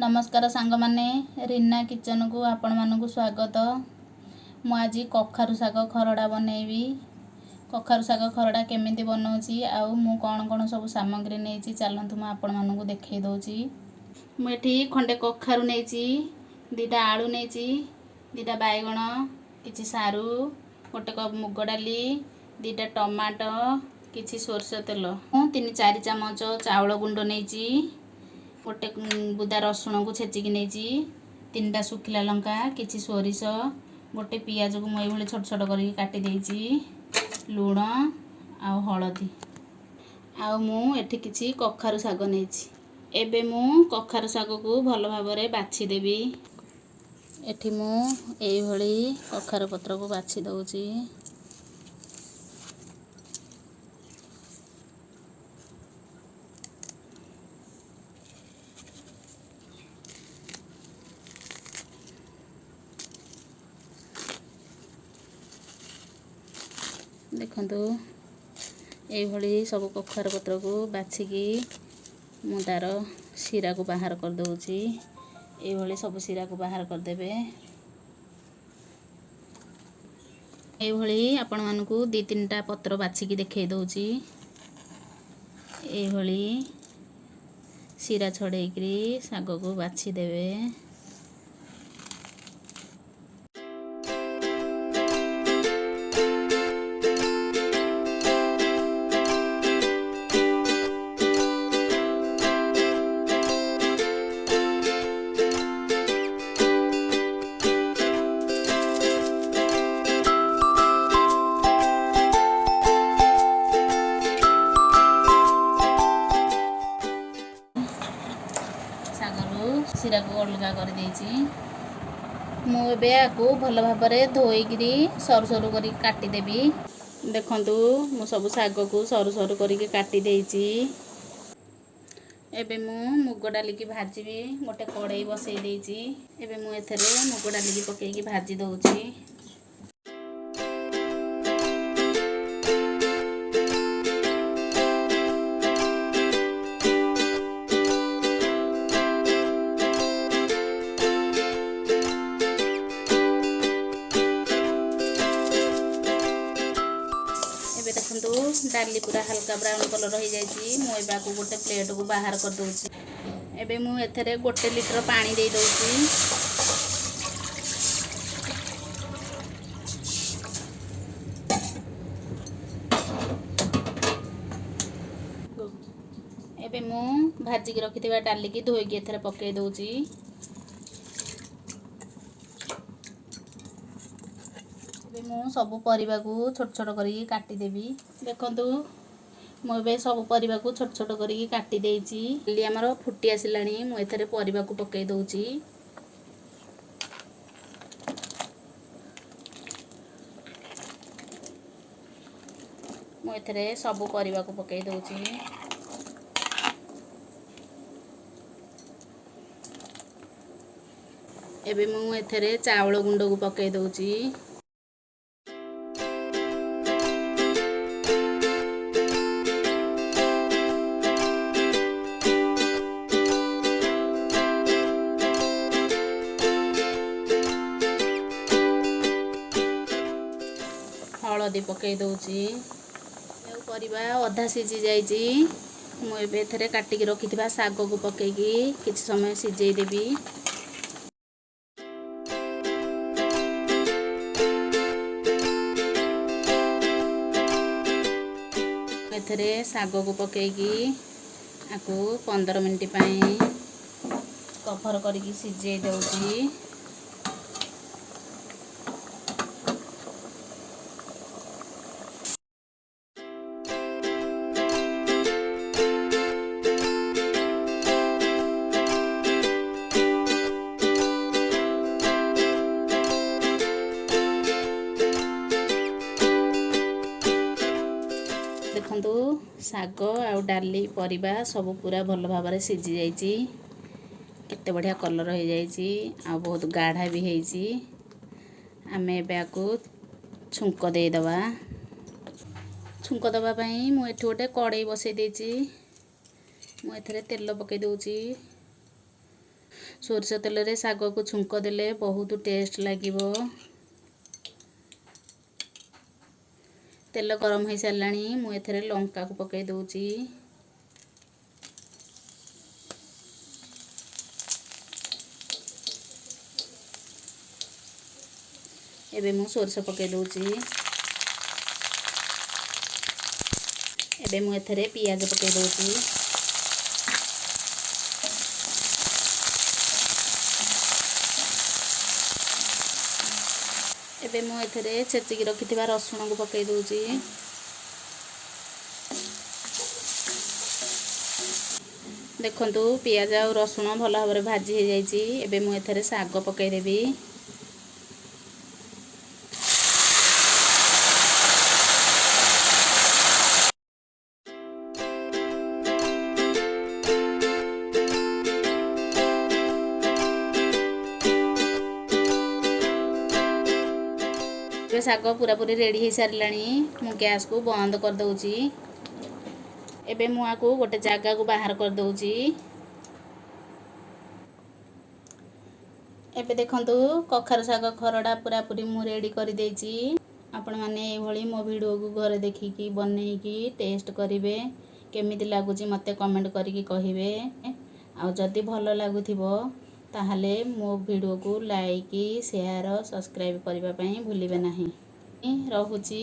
ନମସ୍କାର ସାଙ୍ଗମାନେ, ରୀନା କିଚେନକୁ ଆପଣମାନଙ୍କୁ ସ୍ୱାଗତ। ମୁଁ ଆଜି କଖାରୁ ଶାଗ ଖରଡ଼ା ବନେଇବି। କଖାରୁ ଶାଗ ଖରଡ଼ା କେମିତି ବନାଉଛି ଆଉ ମୁଁ କ'ଣ କ'ଣ ସବୁ ସାମଗ୍ରୀ ନେଇଛି, ଚାଲନ୍ତୁ ମୁଁ ଆପଣମାନଙ୍କୁ ଦେଖାଇ ଦେଉଛି। ମୁଁ ଏଠି ଖଣ୍ଡେ କଖାରୁ ନେଇଛି, 2ଟା ଆଳୁ ନେଇଛି, 2ଟା ବାଇଗଣ, କିଛି ସାରୁ, ଗୋଟେ କପ୍ ମୁଗ ଡାଲି, 2ଟା ଟମାଟୋ, କିଛି ସୋରିଷ ତେଲ। ମୁଁ 3-4 ଚାମଚ ଚାଉଳ ଗୁଣ୍ଡ ନେଇଛି, ଗୋଟେ ବୁଦା ରସୁଣକୁ ଛେଚିକି ନେଇଛି, 3ଟା ଶୁଖିଲା ଲଙ୍କା, କିଛି ସୋରିଷ, ଗୋଟେ ପିଆଜକୁ ମୁଁ ଏଇଭଳି ଛୋଟ ଛୋଟ କରିକି କାଟି ଦେଇଛି, ଲୁଣ ଆଉ ହଳଦୀ। ଆଉ ମୁଁ ଏଠି କିଛି କଖାରୁ ଶାଗ ନେଇଛି। ଏବେ ମୁଁ କଖାରୁ ଶାଗକୁ ଭଲ ଭାବରେ ବାଛିଦେବି। ଏଠି ମୁଁ ଏଇଭଳି କଖାରୁ ପତ୍ରକୁ ବାଛି ଦେଉଛି। ଦେଖନ୍ତୁ, ଏଇଭଳି ସବୁ କଖାରୁ ପତ୍ରକୁ ବାଛିକି ମୁଁ ତା'ର ଶିରାକୁ ବାହାର କରିଦେଉଛି। ଏଇଭଳି ସବୁ ଶିରାକୁ ବାହାର କରିଦେବେ। ଏଇଭଳି ଆପଣମାନଙ୍କୁ 2-3ଟା ପତ୍ର ବାଛିକି ଦେଖାଇ ଦେଉଛି। ଏଇଭଳି ଶିରା ଛଡ଼େଇକିରି ଶାଗକୁ ବାଛିଦେବେ। ଶାଗରୁ ଶିରାକୁ ଅଲଗା କରିଦେଇଛି। ମୁଁ ଏବେ ୟାକୁ ଭଲ ଭାବରେ ଧୋଇକିରି ସରୁ ସରୁ କରିକି କାଟିଦେବି। ଦେଖନ୍ତୁ, ମୁଁ ସବୁ ଶାଗକୁ ସରୁ ସରୁ କରିକି କାଟି ଦେଇଛି। ଏବେ ମୁଁ ମୁଗ ଡାଲିକି ଭାଜିବି। ଗୋଟେ କଡ଼େଇ ବସେଇ ଦେଇଛି। ଏବେ ମୁଁ ଏଥିରେ ମୁଗ ଡାଲିକି ପକେଇକି ଭାଜି ଦେଉଛି। ଏବେ ଦେଖନ୍ତୁ, ଡାଲି ପୁରା ହାଲକା ବ୍ରାଉନ୍ କଲର୍ ହେଇଯାଇଛି। ମୁଁ ଏବେ ଆକୁ ଗୋଟେ ପ୍ଲେଟ୍କୁ ବାହାର କରିଦେଉଛି। ଏବେ ମୁଁ ଏଥିରେ 1 ଲିଟର ପାଣି ଦେଇଦେଉଛି। ଏବେ ମୁଁ ଭାଜିକି ରଖିଥିବା ଡାଲିକି ଧୋଇକି ଏଥିରେ ପକାଇ ଦେଉଛି। ଏବେ ମୁଁ ସବୁ ପରିବାକୁ ଛୋଟ ଛୋଟ କରିକି କାଟିଦେବି। ଦେଖନ୍ତୁ, ମୁଁ ଏବେ ସବୁ ପରିବାକୁ ଛୋଟ ଛୋଟ କରିକି କାଟି ଦେଇଛି। ଡାଲି ଆମର ଫୁଟି ଆସିଲାଣି। ମୁଁ ଏଥିରେ ପରିବାକୁ ପକାଇ ଦେଉଛି। ମୁଁ ଏଥିରେ ସବୁ ପରିବାକୁ ପକାଇ ଦେଉଛି। ଏବେ ମୁଁ ଏଥିରେ ଚାଉଳ ଗୁଣ୍ଡକୁ ପକାଇ ଦେଉଛି। ହଳଦୀ ପକାଇ ଦେଉଛି। ଆଉ ପରିବା ଅଧା ସିଝି ଯାଇଛି। ମୁଁ ଏବେ ଏଥିରେ କାଟିକି ରଖିଥିବା ଶାଗକୁ ପକାଇକି କିଛି ସମୟ ସିଝେଇ ଦେବି। ଏଥିରେ ଶାଗକୁ ପକାଇକି ଆକୁ 15 ମିନିଟ୍ ପାଇଁ କଭର କରିକି ସିଝେଇ ଦେଉଛି। ଦେଖନ୍ତୁ, ଶାଗ ଆଉ ଡାଲି ପରିବା ସବୁ ପୁରା ଭଲ ଭାବରେ ସିଝି ଯାଇଛି। କେତେ ବଢ଼ିଆ କଲର୍ ହେଇଯାଇଛି ଆଉ ବହୁତ ଗାଢ଼ା ବି ହେଇଛି। ଆମେ ଏବେ ଆକୁ ଛୁଙ୍କ ଦେଇଦେବା। ଛୁଙ୍କ ଦେବା ପାଇଁ ମୁଁ ଏଠି ଗୋଟେ କଡ଼େଇ ବସେଇ ଦେଇଛି। ମୁଁ ଏଥିରେ ତେଲ ପକାଇ ଦେଉଛି। ସୋରିଷ ତେଲରେ ଶାଗକୁ ଛୁଙ୍କ ଦେଲେ ବହୁତ ଟେଷ୍ଟ ଲାଗିବ। ତେଲ ଗରମ ହୋଇସାରିଲାଣି, ମୁଁ ଏଥିରେ ଲଙ୍କାକୁ ପକାଇ ଦେଉଛି। ଏବେ ମୁଁ ସୋରିଷ ପକାଇ ଦେଉଛି। ଏବେ ମୁଁ ଏଥିରେ ପିଆଜ ପକାଇ ଦେଉଛି। ଏବେ ମୁଁ ଏଥିରେ ଛେଚିକି ରଖିଥିବା ରସୁଣକୁ ପକାଇ ଦେଉଛି। ଦେଖନ୍ତୁ, ପିଆଜ ଆଉ ରସୁଣ ଭଲ ଭାବରେ ଭାଜି ହେଇଯାଇଛି। ଏବେ ମୁଁ ଏଥିରେ ଶାଗ ପକାଇଦେବି। ଏବେ ଶାଗ ପୁରାପୁରି ରେଡ଼ି ହେଇସାରିଲାଣି। ମୁଁ ଗ୍ୟାସ୍କୁ ବନ୍ଦ କରିଦେଉଛି। ଏବେ ମୁଁ ଆକୁ ଗୋଟେ ଜାଗାକୁ ବାହାର କରିଦେଉଛି। ଏବେ ଦେଖନ୍ତୁ, କଖାରୁ ଶାଗ ଖରଡ଼ା ପୁରାପୁରି ମୁଁ ରେଡ଼ି କରିଦେଇଛି। ଆପଣମାନେ ଏଇଭଳି ମୋ ଭିଡ଼ିଓକୁ ଘରେ ଦେଖିକି ବନେଇକି ଟେଷ୍ଟ କରିବେ। କେମିତି ଲାଗୁଛି ମୋତେ କମେଣ୍ଟ କରିକି କହିବେ। ଆଉ ଯଦି ଭଲ ଲାଗୁଥିବ, ତାହେଲେ ମୋ ଭିଡ଼ିଓକୁ ଲାଇକ୍, ସେୟାର, ସବସ୍କ୍ରାଇବ୍ କରିବା ପାଇଁ ଭୁଲିବେ ନାହିଁ। ରହୁଛି।